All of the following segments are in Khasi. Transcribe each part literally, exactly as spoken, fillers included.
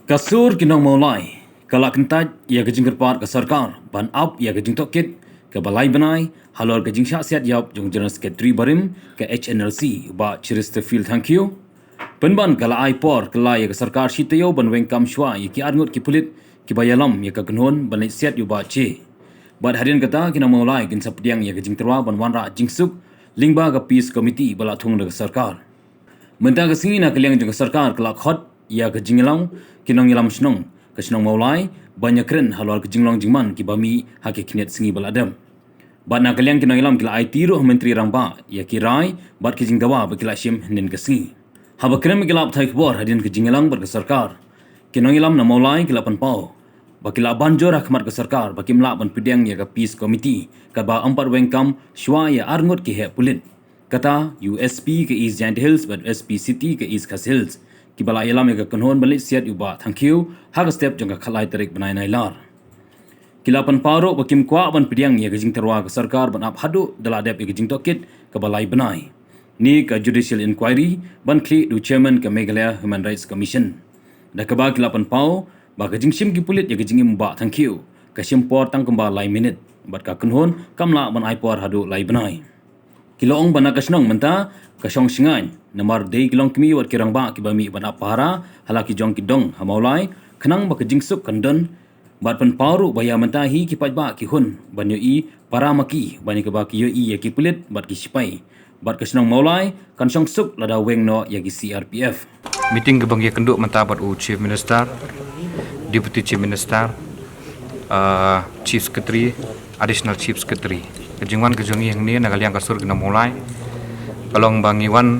Ka sur ki nong Mawlai ka la kyntait ïa ka jingkyrpad ka sorkar ban ap ïa ka jingtohkit kaba lai bnai halor ka jingshah siat ïap jong General Secretary barim ka H N L C, Bah Cheristerfield Thangkhiew. Pynban ka la ai por kylla ïa ka sorkar shi taïew ban weng kam shuwa ïa ki arngut ki pulit kiba ïalam ïa ka kynhun ban leit siat ïa u Bah Che. Bad hadien kata ki nong Mawlai kin sa pdiang ïa ka jingtyrwa ban wanrah jingsuk lyngba ka Peace Committee ba la thung da ka sorkar. Mynta ka sngi na ka liang jong ka sorkar ka la khot ïa ka jingïalang ki nongïalam shnong ka shnong Mawlai ban ïakren halor ka jinglong jingman kiba mih ha ki khyndiat sngi ba la dep. Bad na ka liang ki nongïalam ki la aiti ruh ha Myntri Rangbah ïa ki rai bad ki jingdawa ba ki la shim hynnin ka sngi. Haba kren bad ki lad pathai khubor hadien ka jingïalang bad ka sorkar, ki nongïalam na Mawlai ki la pynpaw ba ki la ban jur ha khmat ka sorkar ba kim lah ban pdiang ïa ka Peace Committee katba ym pat weng kam shuwa ïa arngut ki heh pulit. Kata, u S P ka East Jaintia Hills bad S P City ka East Khasi Hills, kiba la ïalam ïa ka kynhun ban leit siat ïa u Bah Thangkhiew ha ka step jong ka khatlai tarik bnai Nailar. Ki la pynpaw ruh ba kim kwah ban pdiang ïa ka jingtyrwa ka sorkar ban ap haduh da la dep ïa ka jingtohkit kaba lai bnai ne ka judicial inquiry ban khlieh da u chairman ka Meghalaya Human Rights Commission. Da kaba ki la pynpaw ba ka jingshim ki pulit ïa ka jingim u Bah Thangkhiew ka shim por tang kumba lai minit bad ka kynhun kam lah ban ai por haduh lai bnai. Ki la ong ba na ka shnong mynta ka shong shngaiñ namar dei ki longkmie wat ki rangbah kiba mih ban ap pahara ha la ki jong ki dong ha Mawlai khnang ba ka jingsuk kan don. Bad pynpaw ruh ba ïa mynta hi ki paidbah ki hun ban ïohi para ma ki ban ïa kaba ki ïohi ïa ki pulit bad ki sipai. Bad ka shnong Mawlai kan shong suk lada weng noh ïa ki C R P F. Meeting kaba ngi ïakynduh mynta bad u Chief Minister, Deputy Chief Minister, uh, Chief Secretary, Additional Chief Secretary. Ka jingwan ka jong ngi hangne na ka liang ka sur ki nong Mawlai ka long ba ngi wan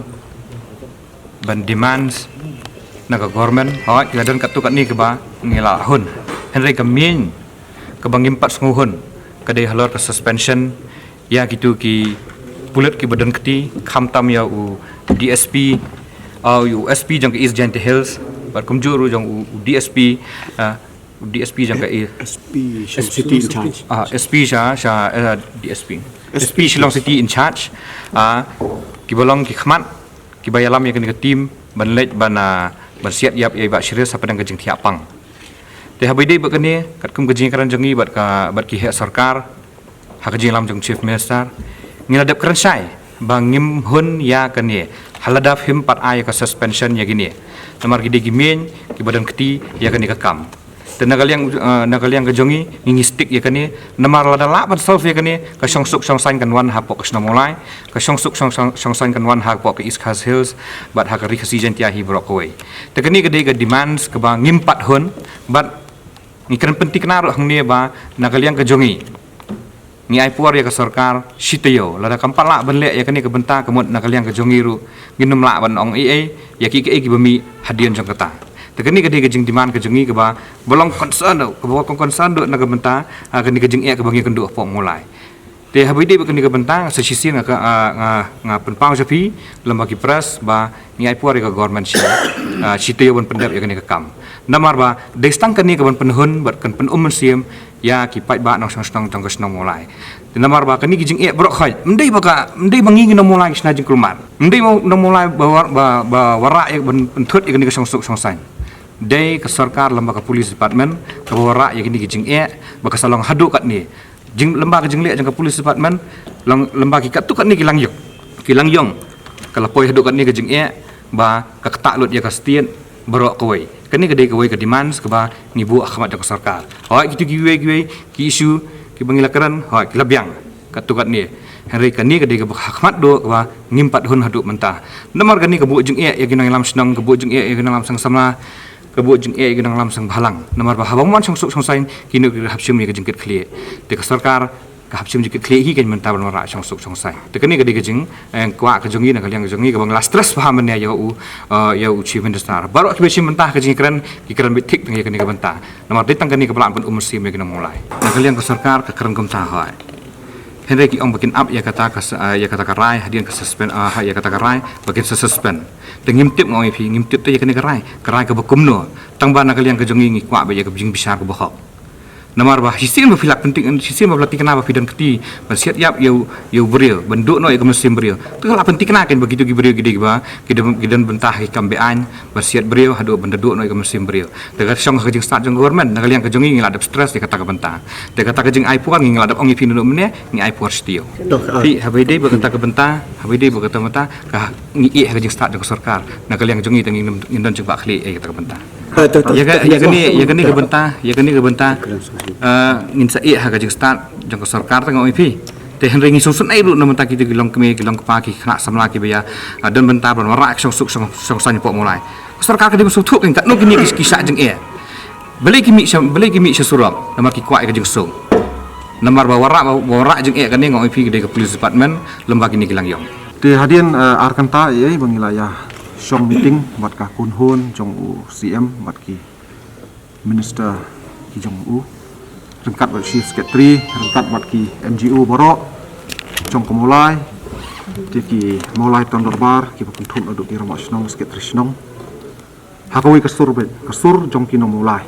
ban demands na ka government, hooid, ki la don katto katne kaba ngi la hun. Hynrei ka main kaba ngim pat sngew hun ka dei halor ka suspension ïa kito ki pulit kiba don kti, khamtam ïa u D S P, uh, u S P jong ka East Jaintia Hills bad kumjuh ruh jong u, u D S P, uh, u D S P jong ka E- S P sha City in charge. Ah, S P sha, sha, eh, D S P. S P Shillong City in charge. Ah, kiba long ki khmat kiba ïalam ïa kane ka team ban leit ban, ah, ban siat ïap ïa i Bah Cheristerfield hapdeng ka jingthiah pang. Te haba ïadei bad kane, katkum ka jingkren jong ngi bad ka, bad ki heh sorkar ha ka jingïalam jong Chief Minister, ngi la dep kren shai ba ngim hun ïa kane ha lada phim pat ai ka suspension ïa kine. Namar ki dei ki main kiba don kti ïa kane ka kam. Te na ka liang, eh, na ka liang ka jong ngi, ngi, ngi stick ïa kane. Namar lada lah ban solve ïa kane, ka shong suk shong saiñ kan wan hapoh ka shnong Mawlai, ka shong suk shong, shong, shong saiñ kan wan hapoh ka East Khasi Hills bad ha ka Ri Khasi Jaiñtia hi baroh kawei. Te kane ka dei ka demands kaba ngim pat hun bad ngi kren pynthikna ruh hangne ba na ka liang ka jong ngi, ngi ai por ïa ka sorkar shi taïew, lada kam pat lah ban leh ïa kane ka bynta, ka mut na ka liang ka jong ngi ruh ngin ym lah ban ong ei ei ïa kiei kiei kiba mih hadien jong kata. Te kane ka dei ka jingdemand ka jong ngi kaba, ba long concern ruh, kaba long concern ruh na ka bynta, ah, kane ka jingeh kaba ngi ïakynduh hapoh Mawlai. Te haba ïadei bad kane ka bynta, sa shisien nga ka, ah, nga, nga pynpaw sha phi lem bad ki press ba ngi ai por ïa ka government shi, ah, shi taïew ban pyndep ïa kane ka kam. Namar ba dei tang kane kaban pynhun bad kan pyn-um mynsiem ïa ki paidbah nongshong shnong jong ka shnong Mawlai. Te namar ba kane ki jingeh baroh khoit, ym dei ba ka, ym dei ba ngi ngi nong Mawlai ngi shna jingkulmar, ym dei ba nong Mawlai ba war-, ba, ba wanrah ïa ban pynthut ïa kane ka shong suk shong saiñ. Dei ka sorkar lem bad ka police department kaba wanrah ïa kine ki jingeh ba ka sa long haduh katne. Jing, lem bad ka jingleh jong ka police department, long, lem bad ki katto katne ki lang ïong, ki lang ïong, ka la poi haduh katne ka jingeh ba ka ktah lut ïa ka state baroh kawei. Kane ka dei kawei ka demands kaba ngi buh ha khmat jong ka sorkar. Hooid, kito kiwei kiwei ki issue kiba ngi la kren, hooid, ki la biang katto katne. Hynrei kane ka dei kaba ha khmat duh kaba ngim pat hun haduh mynta. Namar kane ka buh jingeh ïa ki nongïalam shnong, ka buh jingeh ïa ki nongïalam seng samla, ka buh jingeh ïa ki nongïalam seng bhalang. Namar ba haba ym wan shong suk shong saiñ, kino ki hap shim ïa ka jingkitkhlieh. Te ka sorkar ka hap shim jingkitkhlieh hi kan mynta ban wanrah shong suk shong saiñ. Te kane ka dei ka jing, eh, kwah ka jong ngi na ka liang ka jong ngi kaba ngi la stress bha mynne ïa u, eh, ïa u Chief Minister. Baroh kiba shim bynta ha ka jingkren, ki kren beit thik tang ïa kane ka bynta. Namar dei tang kane kaba lah ban um mynsiem ïa ki nong Mawlai. Na ka liang ka sorkar ka kren kumta, hooid. Hynrei ki ong ba kin ap ïa kata ka s-, ah, ïa kata ka rai, hadien ka suspend, ah, ha, ïa kata ka rai, ba kin sa suspend. Te ngim tip, nga ong ïa phi, ngim tip te ïa kane ka rai, ka rai kaba kumno. Tang ba na ka liang ka jong ngi ngi kwah ba ïa ka jingbishar kaba hok. Namar ba shisien ba phi la pynthikna, shisien ba phi la thikna ba phi don kti ban siat ïap ïa u, ïa u briew, ban duh noh ïa ka mynsiem briew. Te ka la pynthikna kein ba kito ki briew ki dei kiba ki don, ki don bynta ha ki kam be-aiñ, ban siat briew haduh ban da duh noh ïa ka mynsiem briew. Te ka shong ha ka jingstad jong ka government, na ka liang ka jong ngi ngi la dep stress ïa kata ka bynta. Te kata ka jingai por ngi ngi la dep ong ïa phi naduh mynne, ngi ai por sha taïew. Phi, haba ïadei bad kata ka bynta, haba ïadei bad kata ka bynta, ka ngi ïeh ha ka jingstad jong ka sorkar. Na ka liang jong ngi te ngin, ngin don jingbakla ïa kata ka bynta. Ïa ka, ïa kane, ïa kane ka bynta, ïa kane ka bynta, ah, ngin sa ïeh ha ka jingstad jong ka sorkar, te nga ong ïa phi. Te hynrei ngi sngewsynei ruh na bynta kito ki longkmie, ki longkpa, ki khynnah samla kiba ïa, ah, don bynta ban wanrah ka shongsuk shong, shongsaiñ hapoh Mawlai. Ka sorkar ka dei ban sngewthuh kein katno kine ki, ki shah jingeh. Balei ki mih sha, balei ki mih sha surok, namar ki kwah ïa ka jingsuk. Namar ba wanrah, ba wanrah jingeh kane nga ong ïa phi ka dei ka police department, lem bad kine ki lang ïong. Te hadien, eh, ar kynta ei ei ba ngi la ïa shong meeting bad ka kynhun jong u C M bad ki minister ki jong u, ryngkat bad chief secretary, ryngkat bad ki M G O baroh jong ka Mawlai, te ki Mawlai Town Dorbar kiba kynthup naduh ki rangbah shnong, secretary shnong, ha kawei ka sur beit, ka sur jong ki nong Mawlai.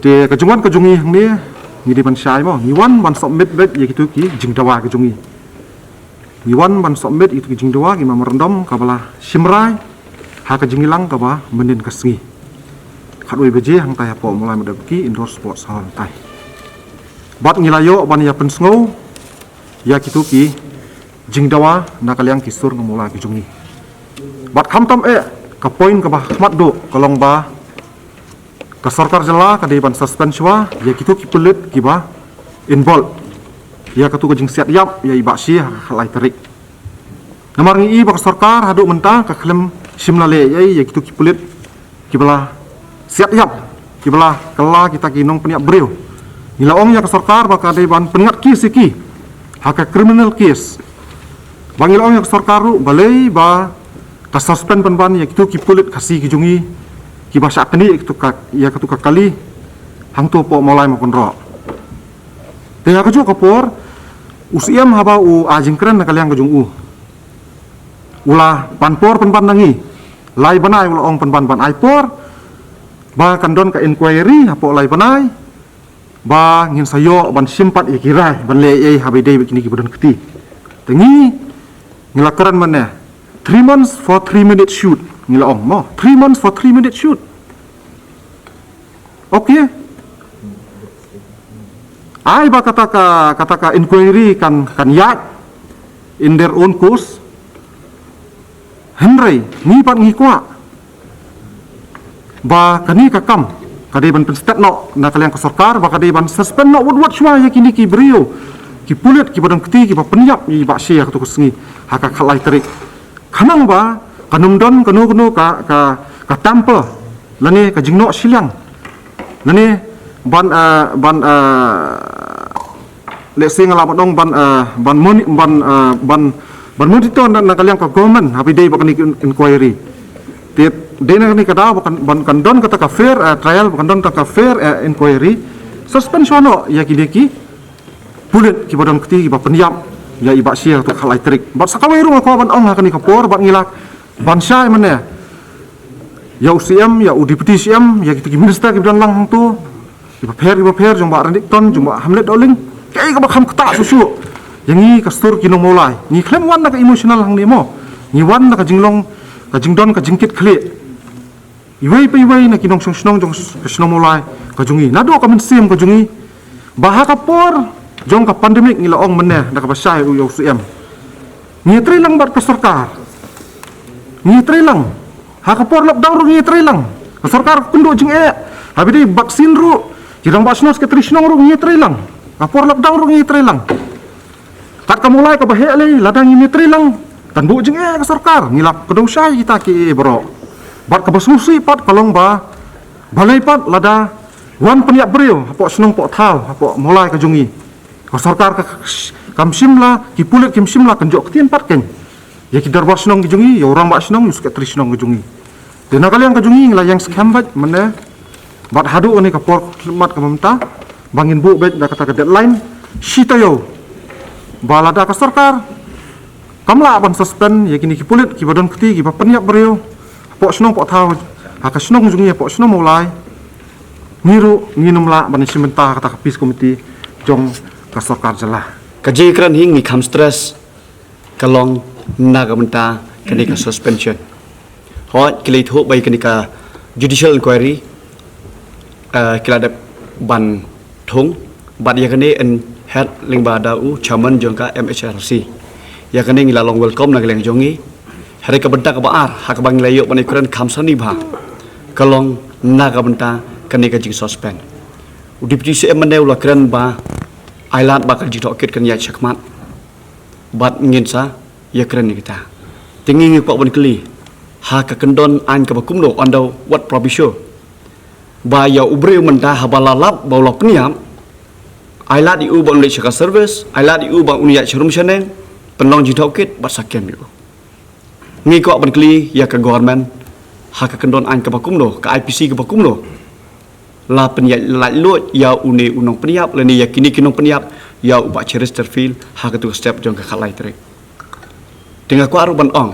Te ka jingwan ka jong ngi hangne, ngi dei ban shai mo, ngi wan ban submit beit ïa kito ki jingdawa ka jong ngi. Ngi wan ban submit ïa kito ki jingdawa, ki memorandum kaba la shim rai ha ka jingïalang kaba mynnin ka sngi, khatwei baje hangtai hapoh Mawlai Madepki Indoor Sports Hall hangtai. Bad ngi la ïoh ban ïa pynsngew ïa kito ki jingdawa na ka liang ki sur nong Mawlai ki jong ngi. Bad khamtam eh, ka point kaba khmat duh ka long ba ka sorkar jylla ka dei ban suspend shuwa ïa kito ki pulit kiba involve ïa kato ka jingsiat ïap ïa i Bah Shi ha ka khatlai tarik. Namar ngi i ba ka sorkar haduh mynta ka khlem shim la leh ei ei ïa kito ki pulit kiba la siat ïap, kiba la kylla kita ki nongpynïap briew. Ngi la ong ïa ka sorkar ba ka dei ban pynngat case ïa ki ha ka criminal case. Ba ngi la ong ïa ka sorkar ruh balei ba ka suspend pynban ïa kito ki pulit Khasi ki jong ngi kiba shah knieh ïa kato ka, ïa kato ka kali hangto hapoh Mawlai Mawkynroh. Te ha kajuh ka por u C M haba u ai jingkren na ka liang ka jong u, u la pan por pynban na ngi. Lai bnai u la ong pynban ban ai por, ba kan don ka inquiry hapoh lai bnai, ba ngin sa ïoh ban shim pat ïa ki rai ban leh ei ei haba ïadei bad kine kiba don kti. Te ngi, ngi la kren mynne, three months for three minute shoot. Ngi la ong mo, three months for three minute shoot. Okay. Ai ba kata ka, kata ka inquiry kan, kan ïaid in their own course. Hynrei ngi pat ngi kwah ba kane ka kam ka dei ban pynstet noh na ka liang ka sorkar, ba ka dei ban suspend noh wut wut shuwa ïa kine ki briew, ki pulit kiba don kti kiba pynïap ïa i Bah Shi ha kato ka sngi ha ka khatlai tarik. Khnang ba kan ym don kano kano ka, ka, ka tamper lane ka jingnoh shiliang lane ban, eh, ban, eh, lehse nga lah ban ong ban, eh, ban moni-, ban, eh, ban, ban monitor na, na ka liang ka government haba ïadei bad kane ka in-, inquiry. Te dei na kane ka daw ba kan, ban kan don kata ka fair, eh, trial, ba kan don kata ka fair, eh, inquiry. Suspend shuwa noh ïa kine ki pulit kiba don kti kiba pynïap ïa i Bah Shi ha kato ka khatlai tarik. Bad sa kawei ruh nga kwah ban ong ha kane ka por bad ngi lah ban shai mynne ïa u C M, ïa u deputy C M, ïa kito ki minister kiba don lang hangto, kiba pher kiba pher, jong Bah Ranjit Ton, jong Bah Hamlet Dohling, kaei kaba kham ktah shuh shuh ïa ngi ka sur ki nong Mawlai. Ngi khlem wan da ka emotional hangne mo, ngi wan da ka jinglong, ka jingdon, ka jingkit khlieh iwei pa iwei na ki nongshong shnong jong ka shnong Mawlai ka jong ngi, naduh ka mynsiem ka jong ngi. Ba ha ka por jong ka pandemic ngi la ong mynne da kaba shai ïa u C M, ngi ïatrei lang bad ka sorkar. Ngi ïatrei lang. Ha ka por lockdown ruh ngi ïatrei lang. Ka sorkar ka kynduh jingeh. Haba ïadei vaccine ruh, ki rangbah shnong, secretary shnong ruh ngi ïatrei lang. Ka por lockdown ruh ngi ïatrei lang. Kat ka Mawlai kaba heh lei, lada ngim ïatrei lang, kan buh jingeh ka sorkar. Ngi la kdew shai kita kiei baroh. Bad kaba sngewsih pat ka long ba, balei pat lada wan pynïap briew hapoh shnong poh thaw, hapoh Mawlai ka jong ngi, ka sorkar ka, kam shym la, ki pulit kim shym la kynjoh ktien pat kein ïa ki dorbar shnong ki jong ngi, ïa u rangbah shnong, ïa u secretary shnong ki jong ngi. Te na ka liang ka jong ngi ngi la ïeng skhem beit mynne. Bad haduh kane ka por khyllipmat kaba mynta, ba ngin buh beit da kata ka deadline shi taïew, ba lada ka sorkar kam lah ban suspend ïa kine ki pulit kiba don kti kiba pynïap briew hapoh shnong poh thaw, ha ka shnong jong ngi hapoh shnong Mawlai, Ngi ruh ngin ym lah ban shim bynta kata ka peace committee jong ka sorkar jylla. Ka jingkren hi ngi kham stress ka long na ka bynta kane ka suspension. Hooid, ki la ïathuh ba ïa kane ka judicial inquiry, eh, ki la dep ban thung, bad ïa kane yn head lyngba da u chairman jong ka M H R C. Ïa kane ngi la long welcome na ka liang jong ngi. Hynrei ka bynta kaba ar ha kaba ngi la ïoh ban ïakren kham sani bha ka long na ka bynta kane ka jingsuspend. U Deputy C M mynne u la kren ba ai lad ba ka jingtohkit kan ïaid shakhmat bad ngin sa ïakren ïa kita. Te ngi ngi kwah ban kylli, ha ka kyndon aiñ kaba kumno, under what proviso, ba ïa u briew mynta haba la lap ba u la pynïap, ai lad ïa u ba un leit sha ka service, ai lad ïa u ba un ïaid sharum shaneng, pynlong jingtohkit bad sa kem ïa u. Ngi kwah ban kylli ïa ka government, ha ka kyndon aiñ kaba kumno, ka I P C kaba kumno, la pynïaid laitluid ïa une u nongpynïap lane ïa kine ki nongpynïap ïa u Bah Cheristerfield ha katu ka step jong ka khatlai tarik. Te nga kwah ruh ban ong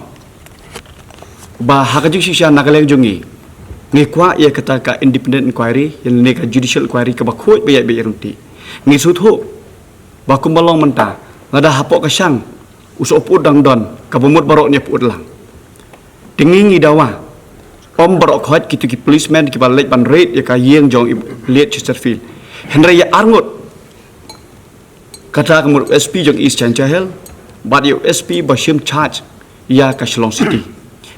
ba ha ka jingshisha na ka liang jong ngi, ngi kwah ïa kata ka independent inquiry, ïa lane ka judicial inquiry kaba khuid ba ïaid ba ïaid ryntih. Ngi sngewthuh ba kumba long mynta, lada hapoh ka shang u sohpyut dang don, kaba mut baroh ngi pyut lang. Te ngi ngi dawa, ym baroh khoit kitu ki policemen kiba leit ban raid ïa ka ïing jong i late Cheristerfield. Hynrei ïa arngut, kata ka mut S P jong East Jaintia Hills bad ïa S P ba shim charge ïa ka Shillong City.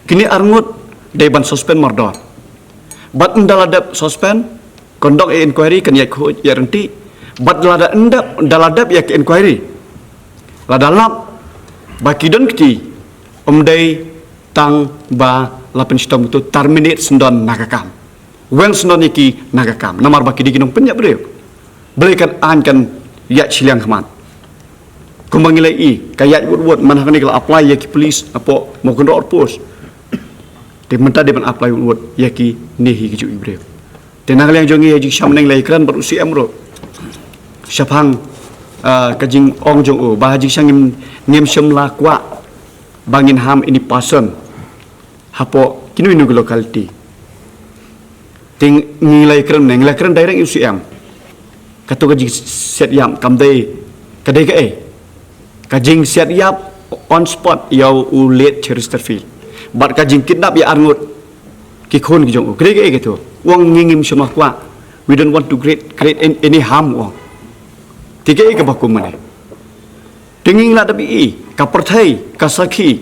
Kine arngut dei ban suspend mardor. Bad ynda la dep suspend, conduct ïa inquiry, kan ïaid khuid ïaid ryntih. Bad lada ynda, ynda la dep ïa ka inquiry, lada lap ba ki don kti, ym dei tang ba la pynshitom, to terminate syndon na ka kam. Weng syndon ïa ki na ka kam, namar ba ki dei ki nongpynïap briew. Balei kan aiñ kan ïaid shiliang khmat? Kumba ngi la ïohi, ka ïaid wut wut, man hangne ka la apply ïa ki police hapoh Mawkynroh outpost. Te mynta dei ban apply wut wut ïa kine hi ki juh i briew. Te na ka liang jong ngi ha jingshisha mynne ngi la ïakren bad u C M ruh shaphang, ah, ka jingong jong u ba ha jingshisha ngim, ngim shym la kwah ba ngin harm any person hapoh kino kino ki locality. Te ngi la ïakren ne, ngi la ïakren direct ïa u C M. Kato ka jingsiat ïap kam dei, ka dei kaei? Ka jingsiat ïap on spot ïa u late Cheristerfield. Bad ka jingkidnap ïa arngut ki khun ki jong u. Ka dei kaei kato? U ong ngi ngim shym la kwah. We don't want to create, create an-, any harm, u ong. Te kaei kaba kum mynne? Te ngi la dep ïohi, ka pyrthei, ka sakhi,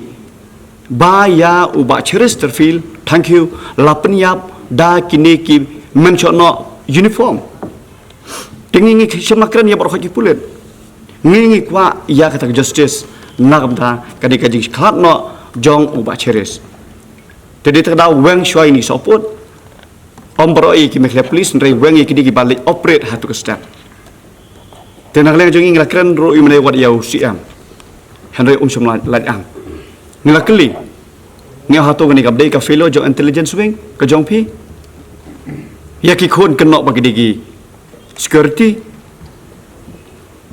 ba ïa u Bah Cheristerfield, thank you, la pynïap da kine ki men shohnoh uniform. Te ngi ngi shym la kren ïa baroh ki pulit. Ngi ngi kwah ïa kata ka justice, na ka bynta ka dei ka jingkhlad noh jong u Bah Cheris. Te dei ta ka daw weng shuwa ïa kine ki sohpyut. Ym baroh ïa ki Meghalaya Police, hynrei weng ïa kine kiba leit operate ha tu ka step. Te na ka liang jong ngi ngi la kren ruh ïa mynne wat ïa u C M. Hynrei um shym la lait ang. Ngi la kylli. Ngi ong hato kane kam dei ka failure jong intelligence wing ka jong phi? Ïa ki khun kynnoh ba ki dei ki security.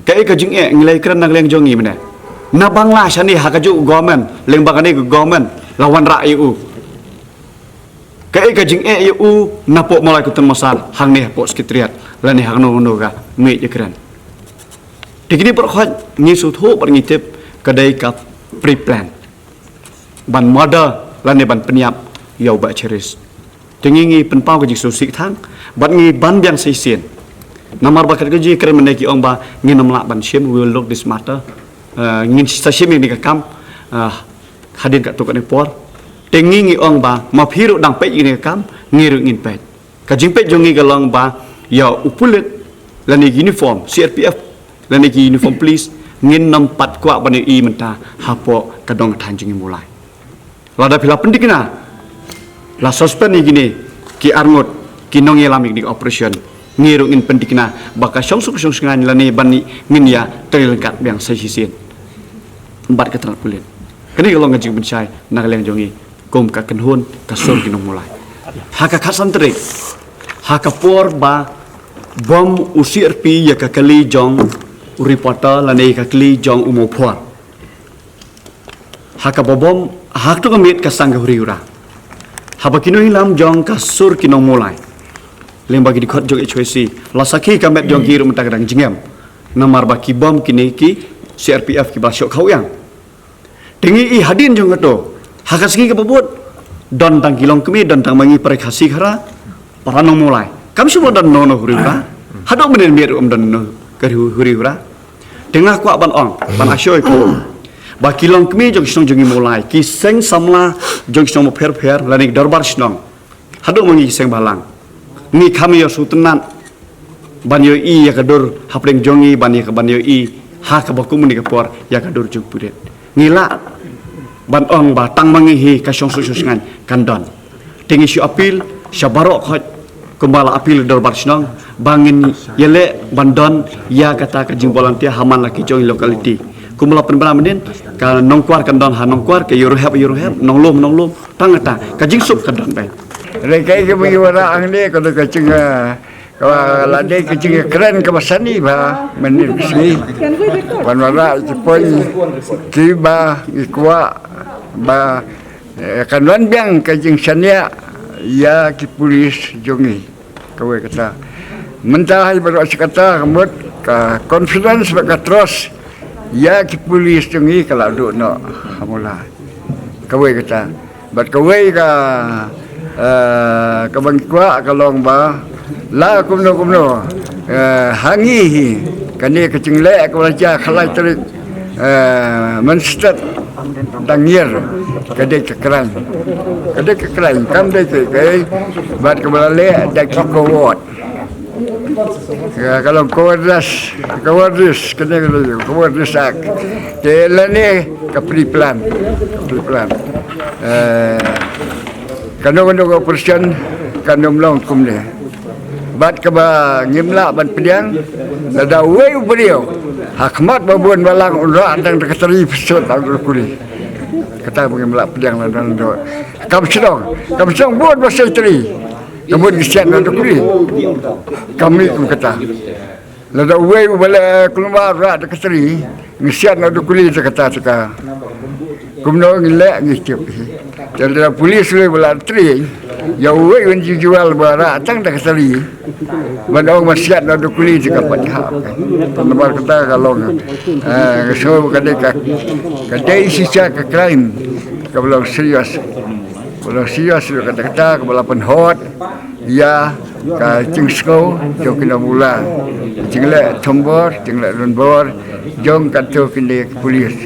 Kaei ka jingeh ngi la ïakren na ka liang jong ngi mynne? Na Bangla shane ha kajuh ka government, lyngba kane ka government la wanrah ïa u. Kaei ka jingeh ïa u napoh Mawlai Kutun Massar, hangne hapoh Secretariat lane hangno hangno ka mih ïakren. Te kine baroh khoit ngi sngewthuh bad ngi tip ka dei ka pre-plan ban murder lane ban pynïap ïa u Bah Cheris. Te ngi ngi pynpaw ka jingsngewsih thang bad ngi ban biang sa shisien. Namar ba kat ka jingkren mynne ki ong ba ngin ym lah ban shim, we will look this matter. Eh, ngin sa shim ïa kane ka kam, eh, hadien katto katne por. Te ngi ngi ong ba ma phi ruh dang peit ïa kane ka kam, ngi ruh ngin peit. Ka jingpeit jong ngi ka long ba ïa u pulit lane uniform C R P F lane ki uniform police ngin nym pat kwah ban ïohi mynta hapoh ka dong ka thaiñ jong ngi Mawlai. Lada phi la pynthikna, la suspend ïa kine ki arngut ki nongïalam ïa kine ki operation, ngi ruh ngin pynthikna ba ka shongsuk shongshngaiñ lane ban ngin ïa trei ryngkat biang sa shisien bad ka tnat pulit. Kane ka long ka jingpynshai na ka liang jong ngi kum ka kynhun ka sur ki nong Mawlai. Ha ka khatsan tarik, ha ka por ba bom u C R P ïa ka kali jong u reporter lane ïa ka kali jong u Mawphor. Ha kaba bom, ha kato ka miet ka sdang ka huri hura. Haba ki nongïalam jong ka sur ki nong Mawlai Lyngba ki dkhot jong H Y C, la sakhi ka met jong ki ruh mynta ka dang jingem. Namar ba ki bom kine ki C R P F kiba la shoh khawiang. Te ngi i hadien jong kato, ha ka sngi kaba bud, don tang ki longkmie, don tang ma ngi para Khasi Khara, para nong Mawlai. Kam shu don no no huri hura. Haduh mynnin miet ruh ym don no ka huri hura. Te nga kwah ban ong, ban ashoi ko, ba ki longkmie jong shnong jong ngi Mawlai, ki seng samla jong shnong bapher bapher, lane ki dorbar shnong, haduh ma ngi ki seng balang, ngi kham ïoh sngewtynnat ban ïohi ïa ka dur hapdeng jong ngi, ban ïa ka, ban ïohi ha kaba kum kane ka por ïa ka dur jong pulit. Ngi lah ban ong ba tang ma ngi hi ka shongsuk shongshngaiñ kan don. Te ngi shu appeal sha baroh khoit, kumba la appeal dorbar shnong, ba ngin ïaleh ban don ïa kata ka jingvolunteer ha man la ki jong locality. Kumba la pynbna mynnin, ka Nongkwar kan don ha Nongkwar, ka Ïewrehep Ïewrehep, Nonglum Nonglum, tang kata ka jingsuk kan don beit. Re kai ka bagi wara ang ne ka dei ka jing, eh, ka la dei ka jingkren kaba sani ba mynnin ka sngi. Ban wara ki poi kiba ngi kwah ba, eh, kan wan biang ka jingshaniah ïa ki pulis jong ngi. Kawei kata. Mynta hi baroh shi katta ka mut ka confidence bad ka trust ïa ki pulis jong ngi ka la duh noh ha mula. Kawei kata. Bad kawei ka, eh, kaba ngi kwah ka long ba la kumno kumno, eh, ha ngi hi kane ka jingleh kaba la jia khatlai tarik, eh, mynstep dang ïar, ka dei ka crime. Ka dei ka crime, kam dei ka, ka, bad kaba la leh da ki coward. Ka, ka long cowardice, cowardice, kane ka long cowardice act. Te lane ka pre-plan, ka pre-plan. Eh, kano kano ka operation kan ym long kumne. Bad kaba ngim lah ban pdiang, lada uwei u briew ha khmat ba bun balang un rah tang da ka tari, phi sut da ka kuli. Kata ba ngim lah pdiang lada don. Kam sdang, kam sdang bun ba sei tari. Ka mut ngi siat noh da kuli. Kam mih kum kata. Lada uwei u ba la kulmar rah da ka tari, ngi siat noh da kuli, da kata, da kata. Kumno ngi leh ngi tip. Te lada pulis uwei ba la tari, ïa uwei un ju jual ba rah tang da ka tari, ban ong ba siat noh da kuli, da ka pat ha. Namar kata ka long, eh, ka sngew ka dei ka, ka dei shisha ka crime kaba long serious. Kaba long serious ruh kata, kata kaba la pynhot ïa ka jingsngew jong ki nongmula, jingleh thombor, jingleh donbor jong katto katne ki pulis.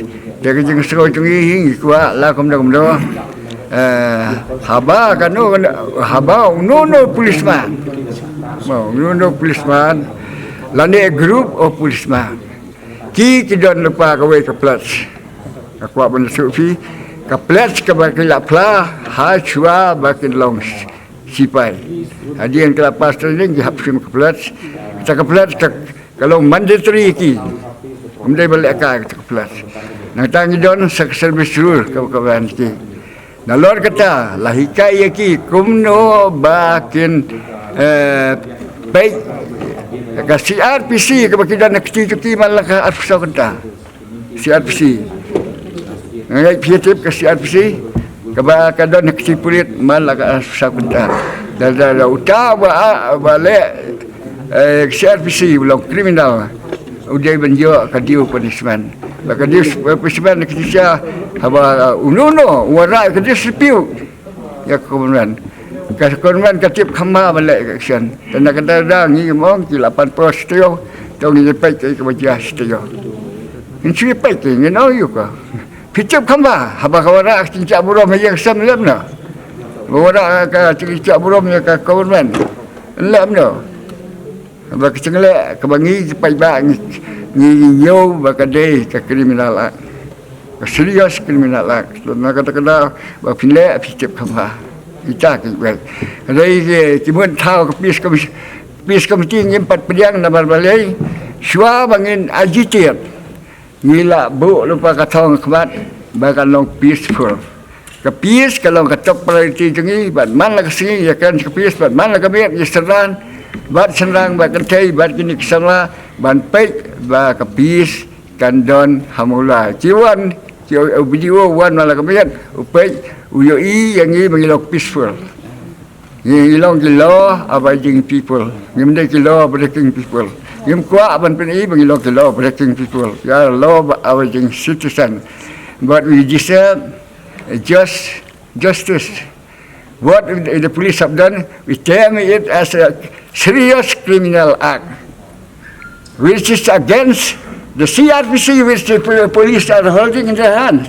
Te ka jingsngew jong ngi hi ngi kwah la kumno kumno, eh, haba kano kano, haba uno uno u policeman, mo, uno uno u policeman lane group of policeman, ki, ki don lypa kawei ka pledge. Nga kwah ban shu phi, ka pledge kaba ki la phla ha shuwa ba kin long sipai. Hadien ki la pass training ki hap shim ka pledge. Kata ka pledge ka, ka long mandatory ïa ki. Ym dei ban leh kai kata ka pledge. Nangta ngi don sa ka service rule kaba, kaba ïa ki. Nalor kata la hikai ïa ki kumno ba kin, eh, peit ka C R P C kaba ki don ha kti jong ki man la ka arphew saw kynta. C R P C. Nga ngeit phi tip ka C R P C kaba ka don ha kti pulit man la ka arphew saw kynta. Da, da, da uta ba, ba leh, eh, C R P C u long criminal, u dei ban ïoh ka due punishment. Ba ka due punishment ka dei shisha haba, uh, uno uno u wanrah ka dei dispute ïa ka government. Ka government ka tip kham bha ban leh ka action. Te na kata ka daw ngi ong ki la pan por shi taïew, to ngin peit kaei kaba jia shi taïew. Ngin shu peit, ngin ong ïa ka. Phi tip kham bha haba ka wanrah ka jingjah burom ha ïing ha sem, leh kumno? Ba wanrah ka jingjah burom ïa ka government, leh kumno? Ba ka jingleh kaba ngi ki paidbah ngi, ngi ïoh ba ka dei ka criminal act, ka serious criminal act. Na kata ka daw ba phin leh phi tip kham bha. Ita ki wei, dei ki, ki mut thaw ka peace commission, peace committee ngim pat pdiang namar balei? Shuwa ba ngin agitate, ngi la buh lypa ka thong ha khmat ba kan long peaceful. Ka peace ka long ka top priority jong ngi, bad man la ka sngi ïa kren ka peace, bad man la ka miet ïa synran bad synrang bad kynthei bad kine ki samla ban peit ba ka peace kan don ha Mawlai. Ki wan, ki, u B D O wan man la ka miet, u peit, u ïohi ïa ngi ba ngi long peaceful. Ngi long ki law abiding people. Ngim dei ki law breaking people. Ngim kwah ban pyni ba ngi long ki law breaking people. We are law abiding citizen. But we deserve just justice. What the police have done, we term it as a serious criminal act, which is against the C R P C, which the police are holding in their hands.